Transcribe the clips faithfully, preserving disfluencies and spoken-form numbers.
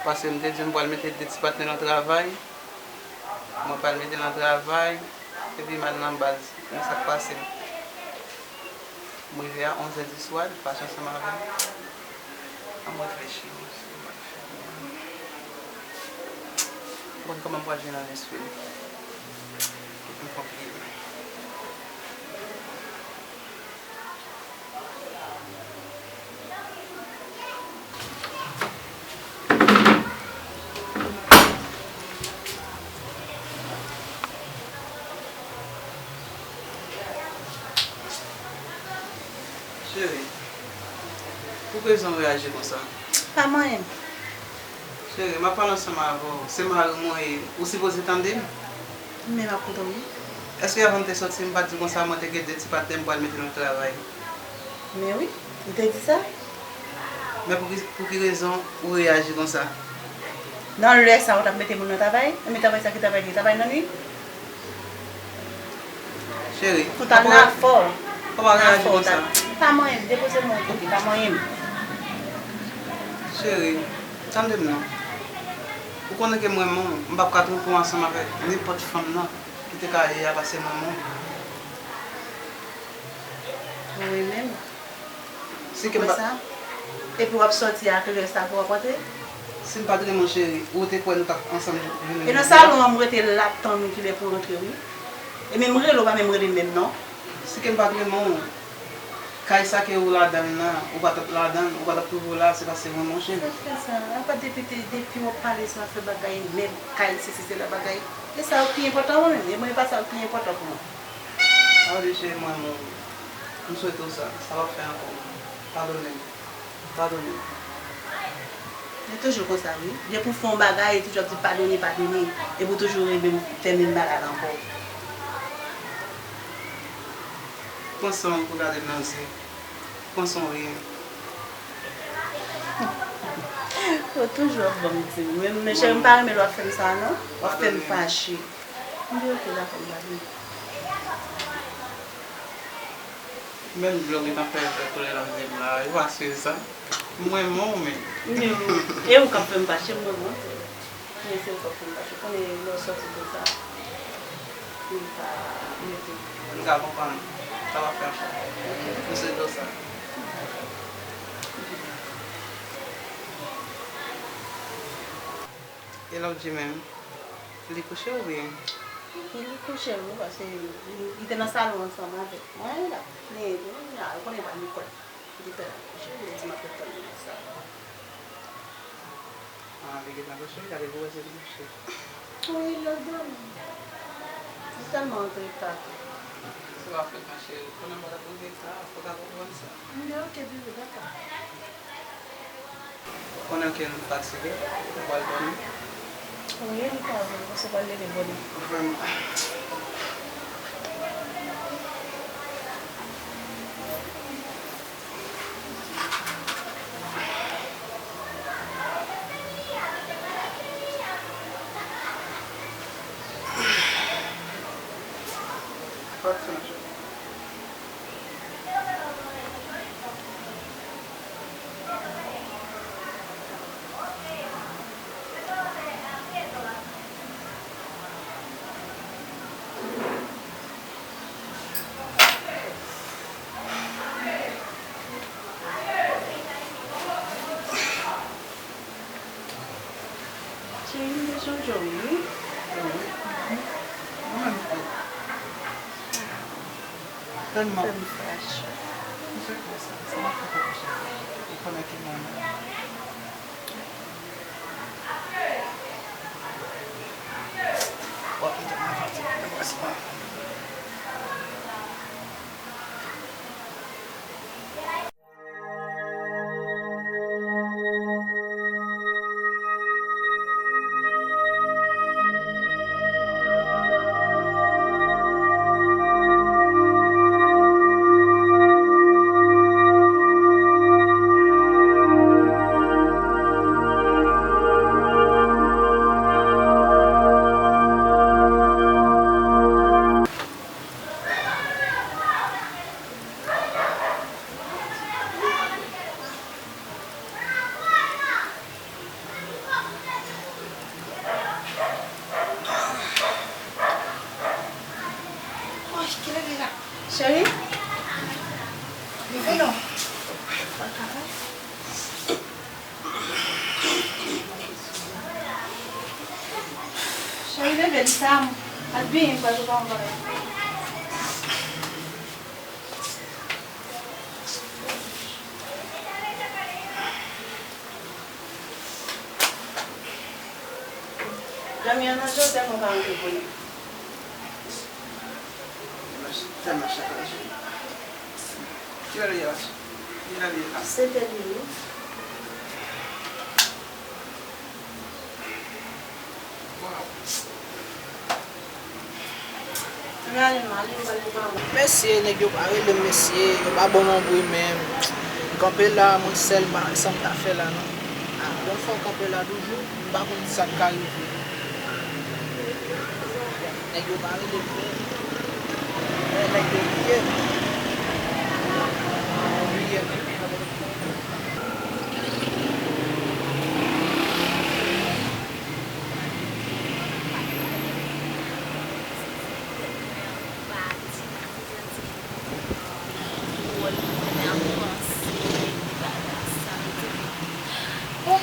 Paske m te di m pral mete de ti patnè nan travay. Mwen pral mete nan travay. Epi m al nan baz. Men sa k pase m. M rive a onz è di swa, li pase ansanm avè m. An m reflechi, m konn kòman m pral jwenn anlè sou li. Kite m konpliye. Cheri, pou ki rezon w reyaji konsa? Pa manyen m. Cheri, m ap pale ansanm avè w. Se mari w mwen ye. Ou sipoze tande m. Men m ap koute w, wi. Èske avan m te sòti, m pa t di w konsa mwen te gen de ti patnè m pral mete nan travay? Men wi, ou te di sa. Men pou ki, pou ki rezon ou reyaji konsa? Nan lè sa, ou t ap mete moun nan travay? Ebyen, travay sa ki travay li ye? Travay nonm li? Cheri, tout a nan afè w. Fò pa reyaji konsa. Pa manyen m, depoze men w kote, pa manyen m. Cheri, tande m non. Ou konnen ke m renmen w, m p ap ka twonpe w ansanm avèk nenpòt fanm nan ki te ka ye a, paske m renmen w. Ou renmen m? Si ke m pa... Epi w ap sòti ak lè sa pou w ap rantre? Si m pa t renmen w, cheri, ou te kwè nou t ap ansanm jounen jodi a? E nan salon an, m rete la ap tann ou kilè pou w rantre, wi. E menm rele w pa menm rele m menm non. Si ke m pa t renmen w, kay sa ke ou ladan l lan, ou pa t ap ladan l, ou pa t ap twouve w la, se paske m renmen w, cheri. Sa fè sa, apa depi te, depi w ap pale sou afè bagay mèb, kay, sesi, sela, bagay. E sa yo ki enpòtan pou mwen, e mwen, e pa sa yo ki enpòtan pou mwen. Ann rete cheri mwen, m, m swete w sa. Sa w ap fè ankò. Padone m. Padone m. Li toujou konsa, wi. Depi w fè yon bagay, li toujou ap di padone, padone. Epi w toujou renmen fè menm bagay la ankò. Pran san w pou gade m nan zye. Pran san w riye. Ou toujou ap ban m di, men, men cheri, m pa renmen lè w ap fè m sa, non. W ap fè m fache. M di, ok, dakò, m pa vini. Menm dlo gentan fè vè koulè nan zye m la, ou pa swiv sa? M renmen w, men. Men, e ou k ap fè m fache, m renmen w tou. Men se ou k ap fè m fache. Konnen lè w sòti konsa, m pa mete. M ka konprann. Sa pa fè anfòm. M swete w sa. E Love G menm, li kouche oubyen? Li kouche wi, paske li, li te nan salon ansanm avèk mwen, l ap plenyen tou, kounye a, ou konnen pa gen kòd. Li pè l ap kouche, li di m ap ret tann li nan salon. Ah, li gentan kouche, gade pou wè si li kouche. Wi, l ap dòmi. Li tèlman antre ta tou. Se pa fèt ma cheri, konnen mwen t ap rive ta, fò w ta konprann sa. M di, ok, bebe, dakò. Konnen ke nou fatige, nou pral dòmi. Wi, li pa vre, paske w pral leve bòne. Vrèman. Cheri, m te sonje w wi. Mwen menm tou. Tèlman. Fè m fache. M sot wè sa, sa m ap fè pou kouche. Ou konnen ki moun. W ap kite m nan fatig, nan presman. Leve li, Sam. Al benyen, m pral prepare yon bagay. Dòmi an nan je w tèlman pa anvi pou li. Tèlman chakaje. Kilè l ye la? Kilè l ye la? Sèt è wi. Waw. Mesye, nèg yo pa rele m, mesye, yo pa ban m anbri menm. M kanpe la, mwen sèl, m pa wè sa m ta fè la, non. Ah, yon fwa w kanpe la toujou, m pa konn sa k ka rive. Nèg yo pa rele m menm. Eh, nèg yo bliye m. Bliye m. Bon,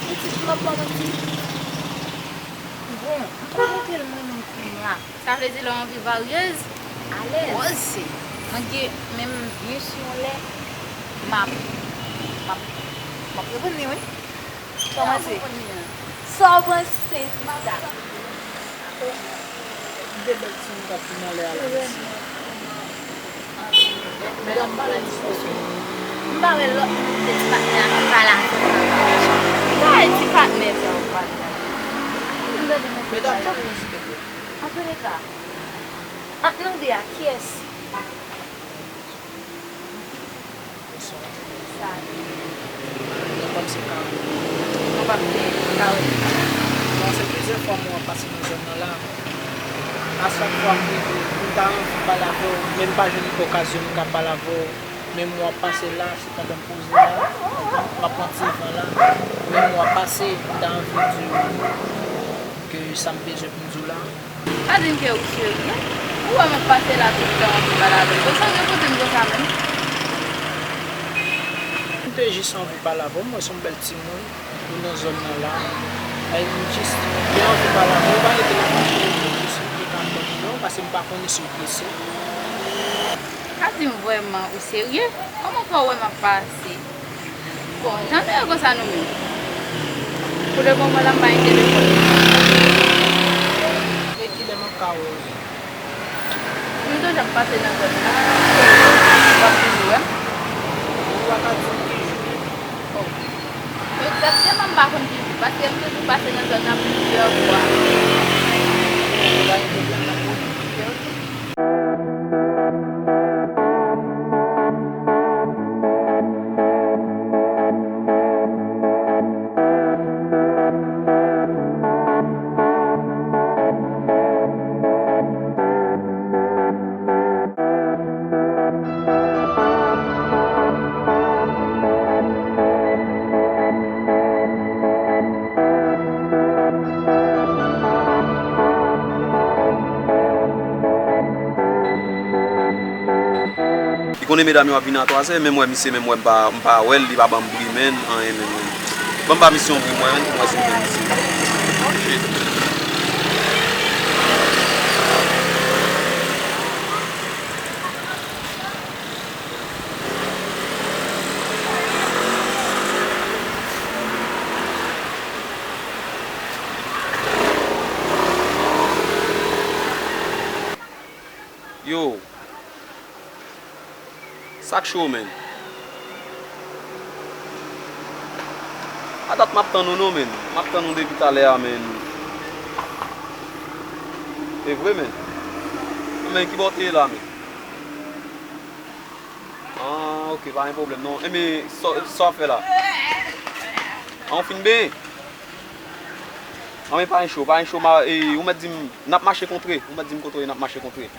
pitit, m ap ba w manti. Bon, m pa montre l mwen menm kounye a. Sa vle di lè w anvi varyez, alèz. Poze. Mwen gen, men m byen si yon lè, m ap, m ap, m ap reponn li, wi. Kòman se? Sa w panse, Sista? De bèl timoun k ap vin anlè a la, mesye. Medam, pa nan diskisyon. M pa wè lòt moun ki te ti patnè a ki pa la. Ki bagay ti patnè sa w pale la? Medam, pa nan diskisyon. Antouleka, ant nou de a, kiyès? Sa. Nenpòt se ka. Mwen pa p te ka wè li. Bon, se plizyè fwa mwen ap pase nan zòn nan la. A chak fwa m rive, m ta anvi pale avè w, men m pa jwenn okazyon m ka pale avè w. Men mwen ap pase la, se pandan m poze la, m ap pran ti van la. Men mwen ap pase, m ta anvi di w ke sa m bezwen pou m di w la. Pa di m ke ou serye. Ou wè m ap pase la tout tan w anvi pale avè m. Ou sonje pou di m konsa menm? M te jis anvi pale avè w, m wè se yon bèl timoun, ou nan zòn nan la. Ay, m jis te anvi pale avè w, pa rete nan mache, m jis te ka tann non, paske m pa konnen si w prese. Pa di m vrèman ou serye? Kòman fè w wè m ap pase? Bon, jan nou ye konsa nou menm? Pou le moman la, m pa gen telefòn. E kilè m ap ka wè w? M toujou ap pase nan zòn nan. W ap vin wè m? Ou pa ka di m ki jou. Oh. Egzakteman, m pa konn ki jou, paske m toujou pase nan zòn nan plizyè fwa. Ou pa gen pwoblèm nan pou li. Ok, ok. Li konnen medam yo ap vini a twazè, menm wè misye, menm wè m pa, m pa wè l, li pa ban m bri menn, anyen menm, menm. Ban m ba misye yon bri mwen menm, pou m wè si m jwenn misye. Shit. Yo. Sa k cho, menn? A dat m ap tann ou non, menn. M ap tann ou depi talè a, menn. E vre, menn. Men ki bò w te ye la, menn? Ah, ok, pa gen pwoblèm, non. Enben, sa, sa w ap fè la? Ah, w fin benyen? Anben, pa gen cho, pa gen cho, ma, e, ou mèt di m, n ap mache kontre. Ou mèt di m kote w ye, n ap mache kontre.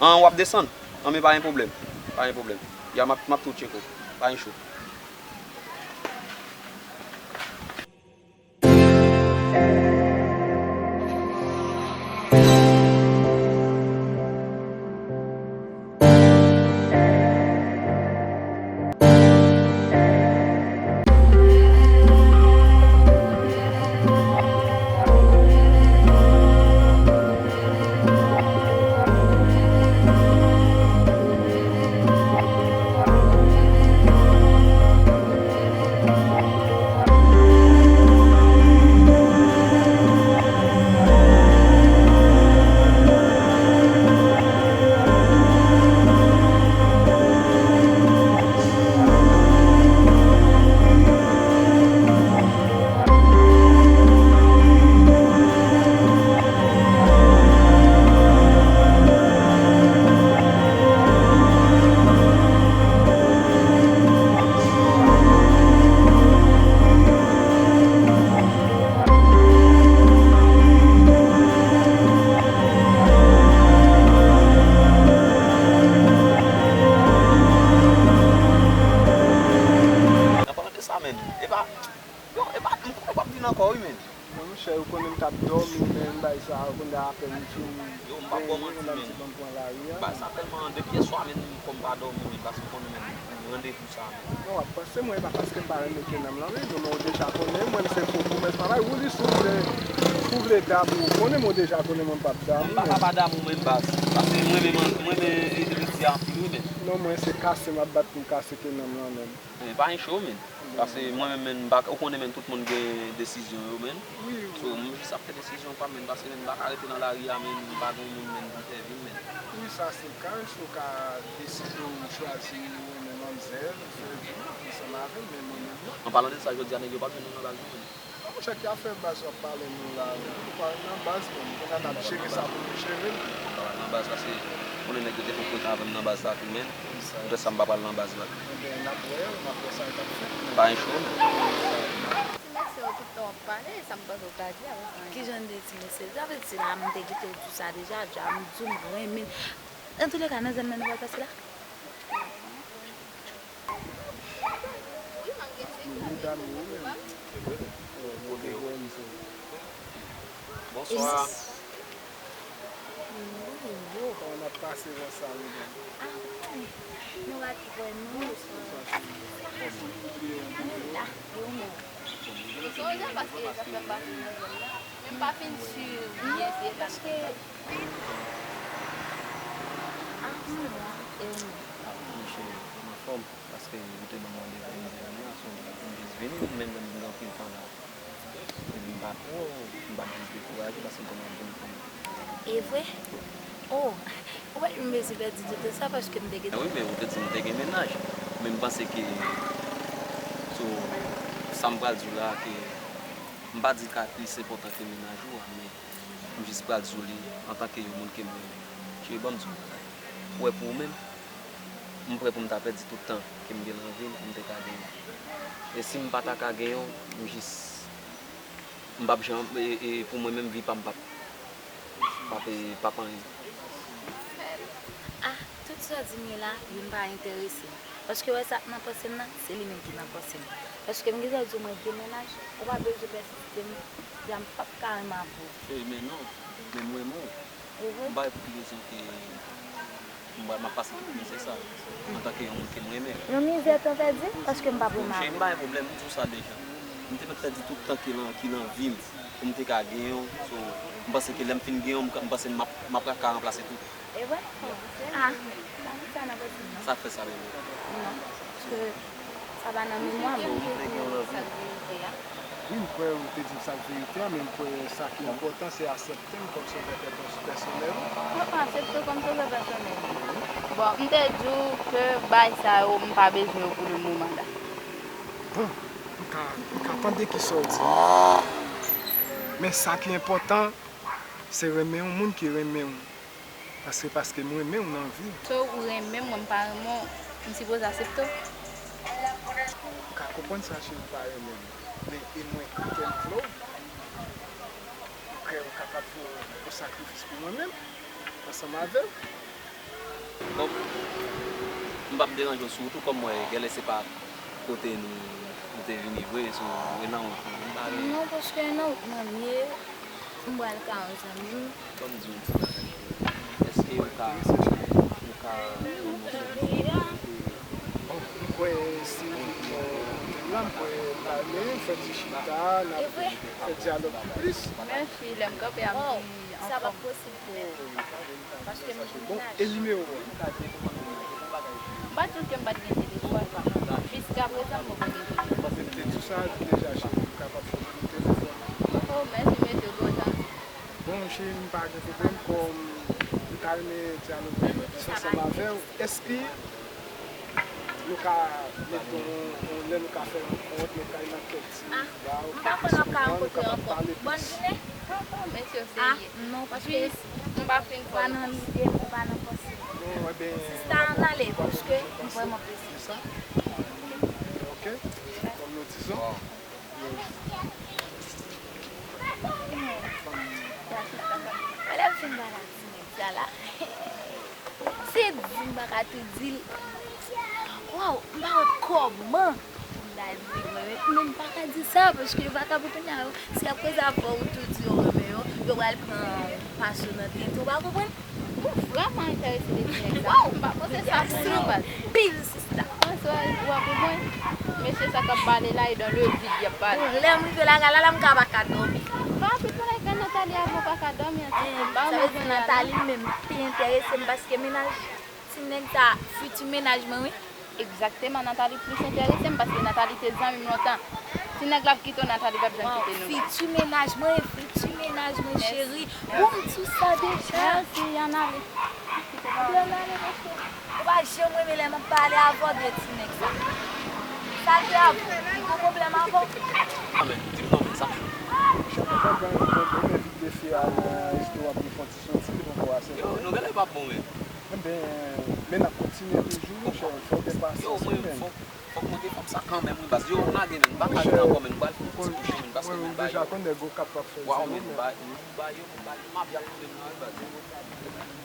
An, w ap desann? Anben, pa gen pwoblèm. Pa gen pwoblèm. Ya, m ap, m ap tou tcheke w. Pa gen cho. E pa, m kwè w p ap vin ankò wi, men. Non, monchè, ou konnen m t ap dòmi, men bagay sa, ou konnen apèn m fin benyen, m ti bon pran lari a. Bagay sa tèlman, depi yèswa, men, kòm m pa dòmi, men, paske ou konnen, men, pou randevou sa, men. Non, w ap panse mwen, e pa paske m pa renmen Kenanm lan, men, non, men ou deja konnen, mwen, m se fo pwomès, pa bay wouli si w vle, si w vle dam ou, ou konnen, men ou deja konnen mwen m p ap dam ou, men. M pa ka pa dam ou, men, baz. Paske mwen, men, mwen, mwen, men, e, e, e, anpil, wi, men. Non, mwen, se kase m ap bat pou m kase Kenanm lan, men. Men pa gen cho, men. Paske mwen menm, men, m pa, ou konnen, men, tout moun gen desizyon yo, men. Wi, wi. So, m jis ap fè desizyon pa m, men, paske, men, m pa ka rete nan lari a, men, m pa gen moun, men, pou m fè vi m, men. Wi, sa se ka, so ka deside w chwazi ou renmen manmzèl, ou fè vi w ansanm avè l, men mwen menm non. An palan de sa, jodi a, nèg yo p ap jwenn nou nan baz nou, men. Monchè, ki afè baz w ap pale nou la? Nou pa nan baz, men, kounye a n ap jere sa pou nou jere l. Nan baz, paske konnen nèg yo te fè koze avè m nan baz la tou, men. Poutèt sa m pa pral nan baz la. Ebyen, n ap wè, n ap wè sa k ap fèt, men. Pa gen cho, men. Ti mesye yo tout tan w ap pale, sa m panse w ka di avèk anyen. Kijan de ti mesye? Sa vle di la, m te kite w di sa deja, dja m di w m renmen. Antouleka, nan zòn nan nou pral pase la? Wi, m ap gen sèk la, men. Bonswa. Kòman n ap pase konsa, medam? Ah, nou pa t wè nou. Kòman? Mwen la, e ou menm? Mwen deja, paske zafè m pa fin nan zòn nan. Men m pa fin si byen si e la. Paske, ah, mwen la, e ou menm? Ah, monchè, m anfòm. Paske ou te ban m randevou yèzè a, so, m jis vini, menm lè m gen anpil tan la. Epi m pa twò, m pa t jis dekouraje, paske m konn ap vin pou mwen. E vre? Oh, ou pa t menm bezwen pèdi tout tan sa, paske m te gen... Wi, men ou te di m te gen mennaj. Men m panse ke, so, sa m pral di w la, ke m pa di l ka plis enpòtan ke mennaj ou a, men m jis pral di w li antanke yon moun ke m renmen. Cheri, ban m di w yon bagay. Ou wè, pou ou menm, m prè pou m ta pèdi tout tan ke m gen nan vi m pou m te ka genyen w. E si m pa ta ka genyen w, m jis, m p ap janm, e, e pou mwen menm, vi pa m p ap, p ap, e, p ap anyen. Ah, tout sa w di m yo la, yo pa enterese m. Paske w wè sa k nan panse m nan, se li menm ki nan panse m. Paske m gentan di w mwen gen mennaj, ou pa bezwen pèsiste m, di a m p ap ka renmen avè w. Cheri, men non, men m renmen w. Mhm. M pa wè pou ki rezon ke m, m ap pase tout mizè sa, antanke yon moun ke m renmen. Yon mizè tan pèdi, paske m p ap renmen avè w. Cheri, m pa gen pwoblèm, m di w sa deja. M te mèt pèdi tout tan ki nan, ki nan vi m, pou m te ka genyen w. So, m panse ke lè m fin genyen w, m, m panse m ap, m ap ka ranplase tout. E vre? Ah, sa, sa nan posib non. Sa fè sa menm? Non, paske sa pa nan memwa m. Sa k verite a? Wi, m kwè ou te di m sa k verite a, men m kwè sa ki enpòtan, se aksepte m kòm sovè pè-, pèsonèl ou. Ah, ah, aksepte w kòm sovè pèsonèl. Bon, m te di w ke bagay sa yo, m pa bezwen yo pou le moman la. Bon, m ka, m ka tande kisa w di. Men sa ki enpòtan, se renmen yon moun ki renmen w. Paske, paske m renmen w nan vi m. So, ou renmen m, mwen m pa renmen w, m sipoze aksepte w? M ka konprann sa, cheri, ou pa renmen m. Men, e mwen, kè m vle w, ou kwè ou kapab fè yon sakrifis pou mwen menm, ansanm avè w? Bon, m p ap deranje w, sitou kòm m wè, genlè se pa kote nou, nou te vini vre, so, e nan wout nou, m pa gen... Non, paske e nan wout mwen m ye, m pral ka yon zanmi m. Ban m di w yon ti bagay, cheri. Èske ou ka, ou ka... Bon, m kwè si m vin bò kote w la, m kwè m pral menm fè ti chita, n ap fè dyalòg plis. Mèsi, lè m kanpe a m di anfòm. Sa p ap posib pou ou. Paske m gen mennaj. Bon, e nimewo a? M pa t di w ke m pa t gen telefòn. Jiskaprezan, m poko gen telefòn. Men m te di w sa deja, cheri, m kapab fè w telefòn. Oh, mèsi, mesye, ou twò janti. Bon, cheri, m pa gen pwoblèm, kòm m ta renmen dyaloge plis ansanm avè w. Èske nou ka met yon, yon lè nou ka fè rankont, nou ka nan kèk ti ba, ou ka plis konprann, nou kapab pale plis. Bòn jounen. Mesye, w serye. Ah, non, paske jis m pa fin fè w. Pa nan lide m, pa nan panse m. Bon, ebyen, sista, ann ale, paske m vrèman prese. Se sa? Ok. Kòm nou dizon. Wè lè m fin pale ak ti nèg sa la. Se di m pa ka tou di l. Waw, m pa wè kòman pou m ta Mwen menm pa ka di sa, paske yo pa ka pou kounye a, yo. Si apre sa fò ou tou di yo renmen yo, yo pral pran pasyon nan tete, ou pa konprann? Ou vrèman enterese de ti nèg sa. M pa panse sa pou non baz. Pil sista. Panse w ap pou mwen. Mesye sa k ap pale la e dan le vid y ap pale. Lè m rive lakay la, la m ka pa ka dòmi. Pa pito nèg nan Nathalie avan w pa ka dòmi an ti. Ba Sa vle di Nathalie menm pi enterese m paske mennaj ti nèg sa fiti mennaj mwen wi. Egzakteman, Nathalie plis enterese m paske Nathalie te zanmi m lontan. Ti nèg la ap kite w, Nathalie p ap janm kite nou. Fiti mennaj mwen, fiti mennaj mwen cheri. Ou m di w sa deja. Mèsi, ann ale. Ann ale mesye. Ou pa janm renmen lè m ap pale avè w de ti nèg sa. Sa l te avè w? Li gon pwoblèm avè w? Amen. Di m non men sa. Monchè, mwen pa gen mwen vin defi a nan resto a pou m fè yon ti soti, li poko ase. Yo, nou genlè pa bon men. Enben, men n ap kontinye toujou, monchè, fò w gen pasyans wi men. Fòk mwen gen fanm sa kanmenm wi baz. Yo, m lage men, m pa ka jwe ankò men, m pral fè yon ti kouche men, paske men ba yo. Waw men, m ba yo, m ba yo mabyal kanmenm nan wi baz.